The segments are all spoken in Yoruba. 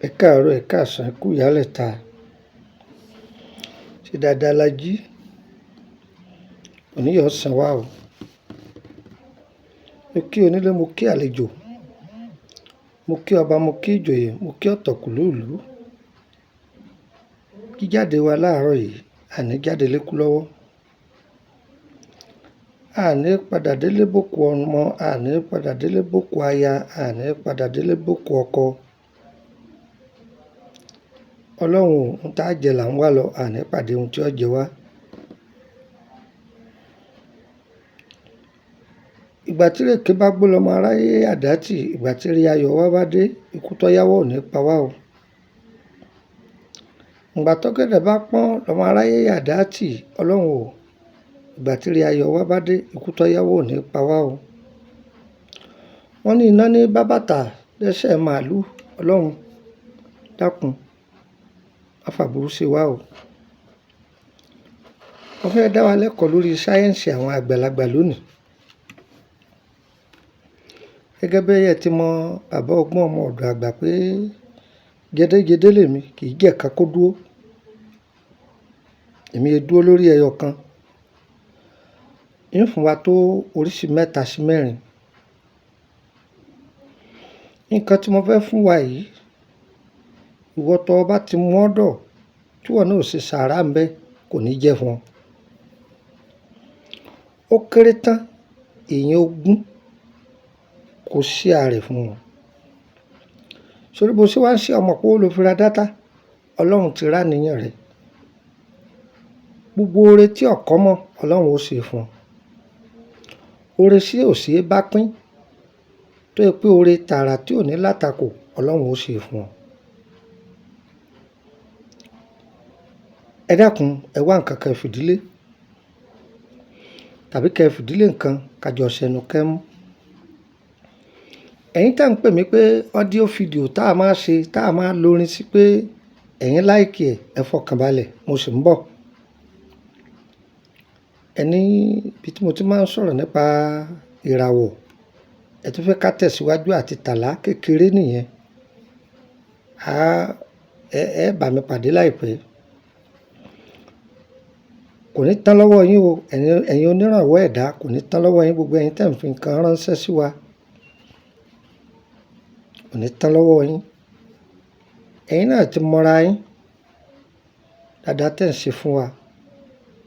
Ẹ káàárọ̀, ẹ̀ káàsán, ẹ kú ìyálẹ̀ta. Ṣé dáadáa la jí? Òní yóò san wá o. Mo kí onílé, mo kí àlejò, mo kí ọba, mo kí ìjòyè, mo kí ọ̀tọ̀kùlú ìlú. Jíjáde wa láàárọ̀ yìí, àní jáde lékú lọ́wọ́. Àní padà délé bókú ọmọ, àní padà délé bókú aya, àní padà délé bókú ọkọ. Ọlọ́run ò, ohun tá jẹ là ń wá lọ, àní pàdé ohun tí ó jẹ wá. Ìgbà tí ìrèké bá gbó lọmọ aráyé àdá tì, ìgbà tí ire ayọ̀ wa bá dé, ikú tó yáwọ́ ò ní pa wá o. Ìgbà tọ́gẹ̀dẹ̀ bá pọ́n lọmọ aráyé àdá tì, Ọlọ́run ò, ìgbà tí ire ayọ̀ wa bá dé, ikú tó yáwọ́ ò ní pa wá o. Wọ́n ní iná ní bá bàtà lẹ́sẹ̀ màlúù, Ọlọ́run dákun, má fàbúrú ṣe wá o. Mo fẹ́ dá wa lẹ́kọ̀ọ́ lórí sáyẹ́ǹsì àwọn àgbàlagbà lónìí. Gẹ́gẹ́ bí ẹ ti mọ bàbá ọgbọ́n ọmọ ọ̀dọ̀ àgbà pé gédégédé lèmi kì í jẹ́ ká kó dúró. Èmi e dúró lórí ẹyọ kan. Ń fún wa tó oríṣi mẹ́ta sí mẹ́rin. Nǹkan tí mo fẹ́ fún wa yìí, ìwọ tó bá ti mú ọ́dọ̀ tí ìwọ náà ò ṣe sàárà ń bẹ́, kò ní jẹ́ fún ọ. Ó kéré tán, èèyàn ogún kò sí ààrẹ fún wọn. Torí bó ṣe wá ń ṣe ọmọ pé ó lọ fi ra data, Ọlọ́run ti rà níyàn rẹ̀. Gbogbo oore tí ọ̀kọ́ mọ̀, Ọlọ́run ó ṣe fún ọ. Oore sí ò ṣe é bá pín, tó jẹ́ pé oore tààrà tí ò ní látakò, Ọlọ́run ó ṣe fún ọ. Ẹ dákun, ẹ wá nǹkan kan fìdílé tàbí kí ẹ fìdílé nǹkan ká jọ ṣẹnu kẹ́mú. Ẹ̀yin tí ẹ̀ ń pè mí pé audio video tá a máa ṣe, tá a máa lórin sí pé ẹ̀yin like ẹ̀, ẹ fọkàn balẹ̀, mo sì ń bọ̀. Ẹ ní ibi tí mo ti máa ń sọ̀rọ̀ nípa ìràwọ̀, ẹ tún fẹ́ ká tẹ̀síwájú àti tàlá kékeré nìyẹn. A, ẹ bá mi pàdé láìpẹ́. Kò ní tán lọ́wọ́ yín o, ẹ̀yin onírànwọ́ ẹ̀dá kò ní tán lọ́wọ́ yín, gbogbo ẹ̀yin tí ẹ̀ ń fi nǹkan ránṣẹ́ sí wa. Kò ní tán lọ́wọ́ yín. Ẹ̀yin náà ti mọra yín. Dáadáa tí ẹ̀ ń ṣe fún wa.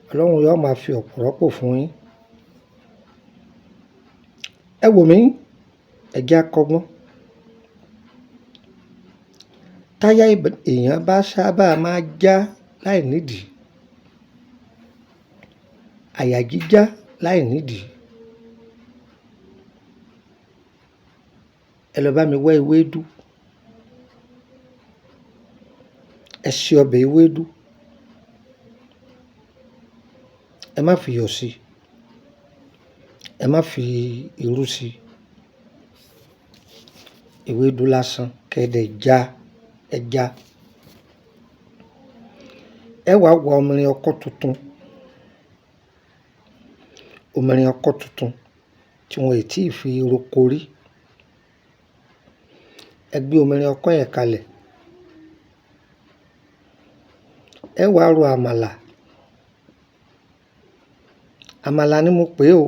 Ọlọ́run yóò máa fi ọ̀pọ̀ rọ́pò fún yín. Ẹ wò mí, ẹ jẹ́ á kọ́gbọ́n. Táyà èèyàn bá sábà máa já láìnídìí. Àyà jíjá láìnídìí. Ẹ lọ bá mi wá ewédú. Ẹ ṣe ọbẹ̀ ewédú. Ẹ má fi iyọ̀ sí i. Ẹ má fi irú sí i. Ewédú lásán kẹ́ dẹ̀ já, ẹ já. Ẹ wá wá omirin ọkọ́ tuntun. Omirin ọkọ́ tuntun tí wọ́n ì tí fi roko rí. Ẹ gbé omirin ọkọ́ yẹn kalẹ̀. Ẹ wá ro àmàlà. Àmàlà ni mo pè o.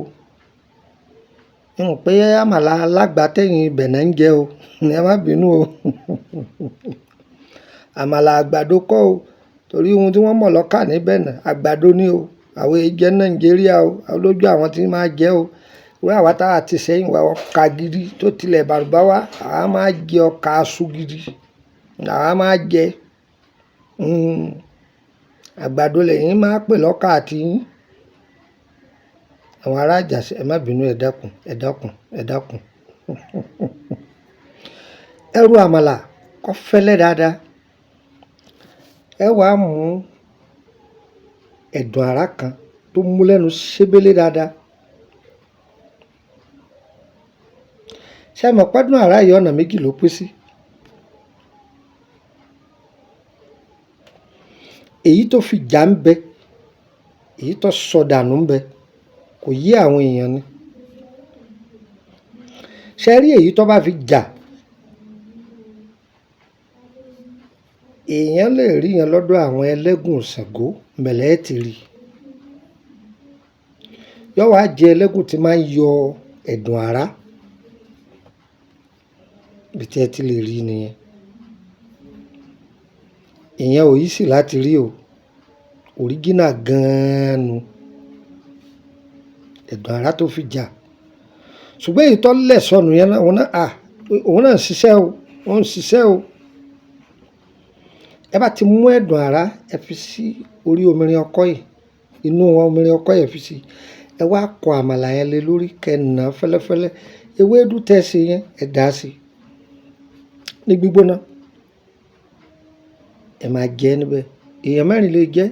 N ò pé àmàlà alágbà tẹ̀yìn ibẹ̀ náà ń jẹ o. Ẹ má bínú o. Àmàlà àgbàdo kọ́ o. Torí ohun tí wọ́n mọ̀ lọ́kà níbẹ̀ náà, àgbàdo ni o. Àwọn èé jẹ Nàìjíríà o. Olójú àwọn tí máa jẹ o. Irú àwa táa ti sẹ́yìn wá, ọkà gidi tó tilẹ̀ bàrùbá wá, àwa máa jẹ ọkà aṣú gidi. Àwa máa jẹ. Àgbàdo lẹ́yìn máa pè lọ́kà àti yín. Àwọn ará Ìjàṣẹ́, ẹ má bínú, ẹ dákun, ẹ dákun, ẹ dákun. Ẹ ro àmàlà kó fẹ́lẹ́ dáadáa. Ẹ wá mú ẹ̀dùn àrá kan tó mú lẹ́nu ṣébélé dáadáa. Ṣé ẹ mọ̀ pé ẹ̀dùn àrá yìí ọ̀nà méjì ló pín sí? Èyí tó fi jà ń bẹ, èyí tó sọdànù ń bẹ, kò yé àwọn èèyàn ni. Ṣé ẹ rí èyí tó bá fi jà? Èèyàn lè rí yẹn lọ́dọ̀ àwọn ẹlẹ́gùn Ṣàngó mẹ̀lẹ́ ti rí. Yóò wá jẹ ẹlẹ́gùn tí máa ń yọ ẹ̀dùn ara. Ibi tí ẹ ti lè rí nìyẹn. Ìyẹn ò easy láti rí o. Original gan-an nu. Ẹ̀dùn ara tó fi jà. Ṣùgbọ́n èyí tó lẹ̀ sọnù yẹn náà, òun náà, à, òun náà ń ṣiṣẹ́ o. Ó ń ṣiṣẹ́ o. Ẹ bá ti mú ẹ̀dùn ara, ẹ fi sí orí omirin ọkọ́ yìí. Inú omirin ọkọ́ yẹn fi sí. Ẹ wá kọ àmàlà yẹn lé lórí, kẹ nà fẹ́lẹ́fẹ́lẹ́. Ewédú tẹ ṣe yẹn, ẹ dà á sí. Ní gbígbóná. Ẹ máa jẹ níbẹ̀. Èèyàn mẹ́rin lè jẹ,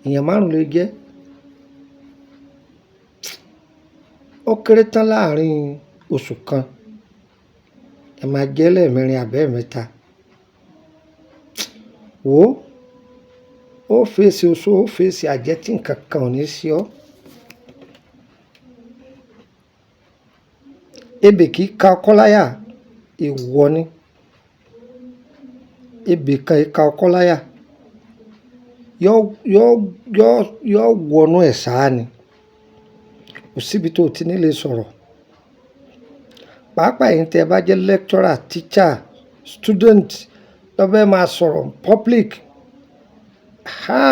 èèyàn márùn-ún lè jẹ. Ó kéré tán láàrín oṣù kan. Ẹ máa jẹ lẹ́ẹ̀mẹrin àbí ẹ̀ẹ̀mẹta. Wò ó, ó fèsì oṣó, ó fèsì àjẹ́ tí ǹkan kan ò ní ṣe ọ́. Ebè kì í ka ọkọ́ láyà, èèwọ̀ ni. Ebè kan ì ka ọkọ́ láyà. Yóò wọnú ẹ̀ sáá ni. Kò sí ibi tó ti ní lè sọ̀rọ̀. Pàápàá ẹ̀yin tí ẹ bá jẹ́ lecturer, teacher, student, tó fẹ́ máa sọ̀rọ̀ public. Ha!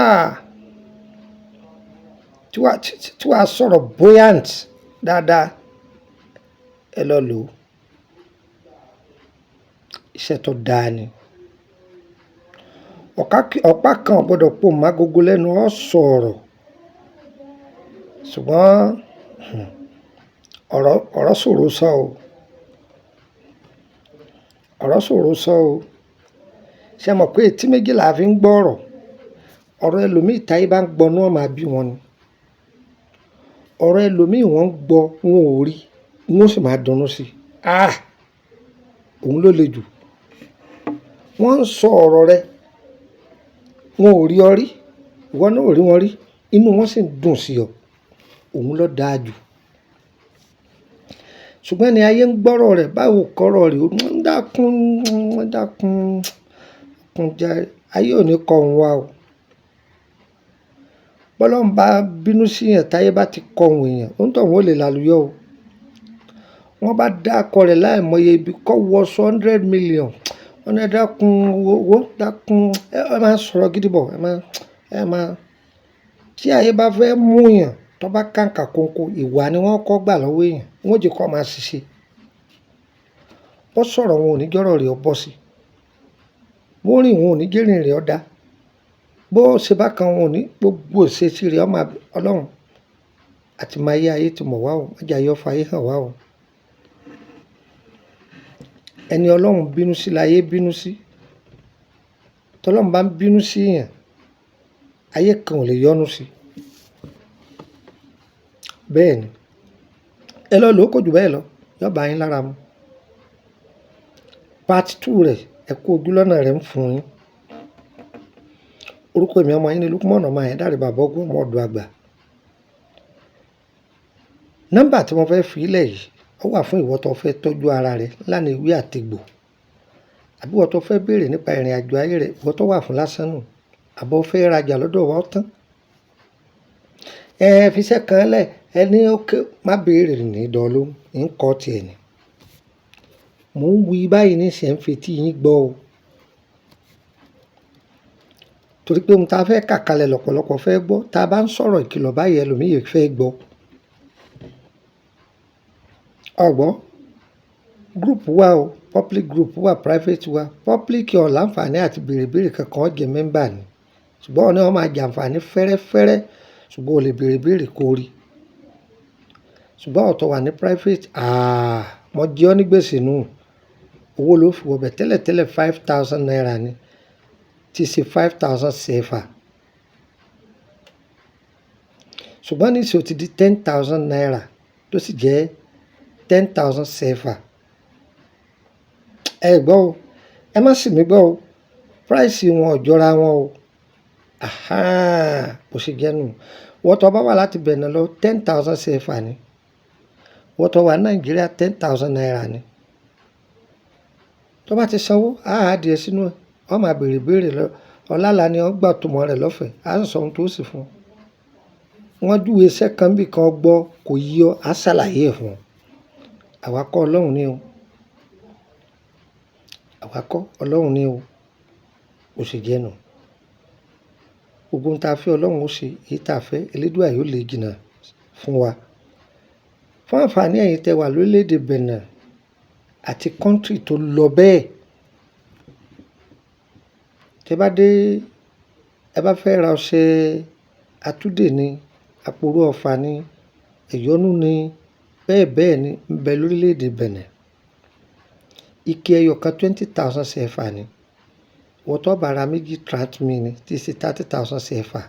Tí wà sọ̀rọ̀ buoyant dáadáa, ẹ lọ lò ó. Iṣẹ́ tó dáa ni. Ọ̀pá kan ò gbọdọ̀ po màgogo lẹ́nu, ó sọ̀rọ̀. Ṣùgbọ́n, ọ̀rọ̀ ṣòro sọ o. Ọ̀rọ̀ ṣòro sọ o. Ṣé ẹ mọ̀ pé etí méjì là á fi ń gbọ́ ọ̀rọ̀? Ọ̀rọ̀ ẹlòmíì táyé bá ń gbọ́ inú wọn máa bí wọn ni. Ọ̀rọ̀ ẹlòmíì wọ́n ń gbọ́, wọn ò rí, wọ́n sì máa dunnú sí i. Ah! Òun ló le jù. Wọ́n ń sọ ọ̀rọ̀ rẹ, wọn ò rí ọ rí, ìwọ náà ò rí wọn rí, inú wọn sì ń dùn sí ọ. Òun ló dáa jù. Ṣùgbọ́n ẹni ayé ń gbọ́rọ̀ rẹ̀, báwo kọ́rọ̀ rẹ̀, ó ń dákún, ń dákún, kún jẹ́, ayé ò ní kọ òun wá o. Bọ́lọ́hun bá bínú sí èèyàn, táyé bá ti kọ òun èèyàn, òun ò lè lálùyọ o. Wọ́n bá dákọ rẹ̀ láìmọye ibi kọ́ wọ 100 million. Wọ́n ní ẹ dákún, owó dákún, ẹ máa sọ̀rọ̀ gidi bọ̀, ẹ máa. Tí ayé bá fẹ́ mú èèyàn, tó bá kàǹkà kónkó, ìwà ni wọ́n kọ́ gbà lọ́wọ́ èèyàn. Wọ́n ó jẹ́ kó máa ṣiṣẹ́. Bó sọ̀rọ̀ wọn ò ní jọ́rọ̀ rẹ̀ ó bọ́ sí. Bó rìn wọn ò ní jẹ́rìn rẹ̀ ó dá. Bó ṣe bá kan wọn ò ní gbogbo ìṣesí rẹ̀ ó máa Ọlọ́run. Àti máa yé ayé tí mọ̀ wá o. Má jẹ́ ayé ó fa ayé hàn wá o. Ẹni Ọlọ́run bínú sí láyé bínú sí. Tí Ọlọ́run bá ń bínú sí èèyàn, ayé kan ò lè yọ́nú sí. Bẹ́ẹ̀ ni. Ẹ lọ lò ó kò ju bẹ́ẹ̀ lọ. Yóò bá yín lára mu. Part 2 rẹ̀, ẹ kú ojú lọ́nà rẹ̀ ń fún yín. Orúkọ èmi ọmọ yín ni Lukman ọmọ Ayédáre bàbá ogún ọmọ ọ̀dọ̀ àgbà. Nọ́mbà tí mo fẹ́ fi lẹ̀ yìí, ó wà fún ìwọ tó fẹ́ tọ́jú ara rẹ lánàá ewé àtegbò. Àbí ìwọ tó fẹ́ béèrè nípa ìrìnàjò ayé rẹ, ìwọ tó wà fún lásán nù. Àbọ̀ fẹ́ rajà lọ́dọ̀ wa ó tán. Ẹ fi iṣẹ́ kan lẹ̀, ẹ ní ó ké, má béèrè ní ìdánlóhùn, ń kọ́ ti ẹ̀ ni. Mò ń wí báyìí níṣẹ́ ń fi tí yín gbọ́ o. Torí pé ohun tí a fẹ́ kà kalẹ̀ lọ́pọ̀lọpọ̀ fẹ́ gbọ́. Tí a bá ń sọ̀rọ̀ ìkìlọ̀ báyìí, ẹlòmíì fẹ́ gbọ́. Ọ̀gbọ́n, group wà o, public group wà, private wà. Public ò láǹfààní àti béèrè béèrè kankan ó jẹ́ member ni. Ṣùgbọ́n ọ̀nà wọn máa jẹ àǹfààní fẹ́rẹ́fẹ́rẹ́, ṣùgbọ́n o lè béèrè béèrè kó rí. Ṣùgbọ́n ọ̀tọ̀ wà ní private, àà, mo jẹ́ ọ́ ní gbèsè nù. Owó ló fi wọ bẹ̀ tẹ́lẹ̀tẹ́lẹ̀ 5,000 naira ni, tí ṣe 5,000 CFA. Ṣùgbọ́n nísìnyí ó ti di 10,000 naira tó sì jẹ́ 10,000 CFA. Ẹ gbọ́ o, ẹ má sì mí gbọ́ o. Price wọn ò jọra wọn o. Àháà, bó ṣe jẹ́ nù. Ìwọ tó bá wà láti Benin lọ, 10,000 CFA ni. Ìwọ tó wà ní Nàìjíríà, 10,000 naira ni. Tó bá ti sanwó, a add ẹ sínú ẹ. Ó máa béèrè béèrè lọ. Ọláàlá ni ó gbà túmọ̀ rẹ̀ lọ́fẹ̀ẹ́. A sì sọ ohun tó sì fún ọ. Wọ́n júwe iṣẹ́ kan bí kan gbọ́ kò yí ọ, a ṣàlàyé ẹ̀ fún ọ. Àwa kọ́ Ọlọ́run ni o. Àwa kọ́ Ọlọ́run ni o. Ó sì jẹ́ nu. Gbogbo ohun tí a fẹ́ Ọlọ́run ó ṣe, èyí tí a fẹ́ Elédùà yóò lè jìnnà fún wa. Fún ànfàní ẹ̀yin tẹ wà lórílẹ̀ èdè Benin àti country tó lọ bẹ́ẹ̀. Tẹ bá dé, ẹ bá fẹ́ ra ọṣẹ atúdè ni, àpòrò ọfà ni, ẹ̀yọ́nú ni, bẹ́ẹ̀ bẹ́ẹ̀ ni ń bẹ lórílẹ̀ èdè Benin. Ike ẹyọ kan 20,000 CFA ni. Ìwọ tó bá ra méjì 30 ml ni tí í ṣe 30,000 CFA.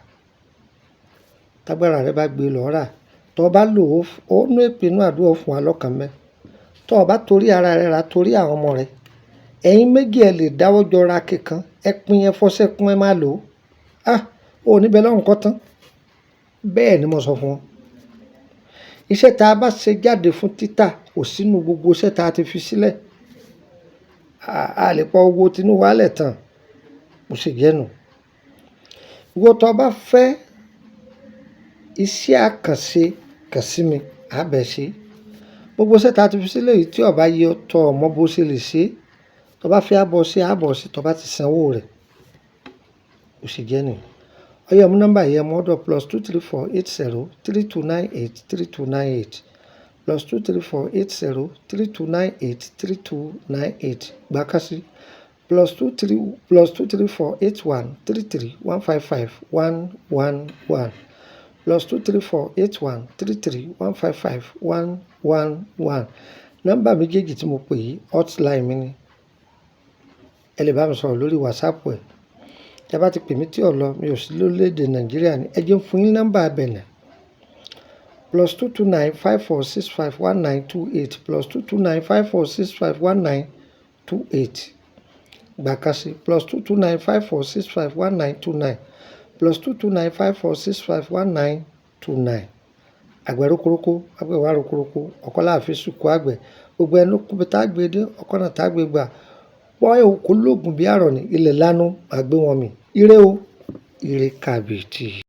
Tágbára rẹ bá gbé lọ rà, tó bá lò ó, ó ní ìpinnu àdúrà fún wa lọ́kàn mẹ́. Tó bá torí ara rẹ rà torí àwọn ọmọ rẹ, ẹ̀yin méjì ẹ lè dáwọ́ jọ ra ike kan, ẹ pín ẹ fọṣẹ kún ẹ má lò ó. Ah! O ò ní bẹ lọ́run kọ́ tán. Bẹ́ẹ̀ ni mo sọ fún ọ. Iṣẹ́ ta bá ṣe jáde fún títà kò sínú gbogbo iṣẹ́ ta ti fi sílẹ̀. A lè pa owó tinú wa lẹ̀ tán. Bó ṣe jẹ́ nu. Ìwọ tó bá fẹ́ iṣẹ́ àkànṣe kàn sí mi, a bẹ̀ ṣe. Gbogbo iṣẹ́ ta ti fi sílẹ̀ yìí tí ó bá yẹ ọ́ tọ́ ọ mọ bó ṣe lè ṣe. Tó bá fẹ́ a bọ̀ ṣe, a bọ̀ ṣe tó bá ti san owó rẹ̀. Bó ṣe jẹ́ nu. Ọ̀yá mú nọ́mbà yìí ẹ mú ọ̀dọ̀ +234 80 32 98 32 98 +234 80 32 98 32 98. Gbà ká sí +234 81 33 155 111 +234 81 33 155 111. Nọ́mbà méjèèjì tí mo pè yìí hotline mi ni. Ẹ lè bá mi sọ̀rọ̀ lórí WhatsApp ẹ. Tí ẹ bá ti pè mí tí ò lọ, mi ò sí lórílẹ̀ èdè Nàìjíríà ni. Ẹ jẹ́ n fún yín nọ́mbà Benin. +229 54 65 19 28 +229 54 65 19 28. Gbà ká sí +229 54 65 19 29 +229 54 65 19 29. Àgbẹ̀ rókoróko, àgbẹ̀ wá rókoróko, ọkọ́ là fi sùkú àgbẹ̀. Gbogbo ẹnu kú bí tá gbé dé, ọkọ́ náà tá gbé gbà. Pọ́n òkú lóògùn bí àrọ̀ ní ilẹ̀ lánàá, máa gbé wọn mì. Ire o, ire kàbìtì.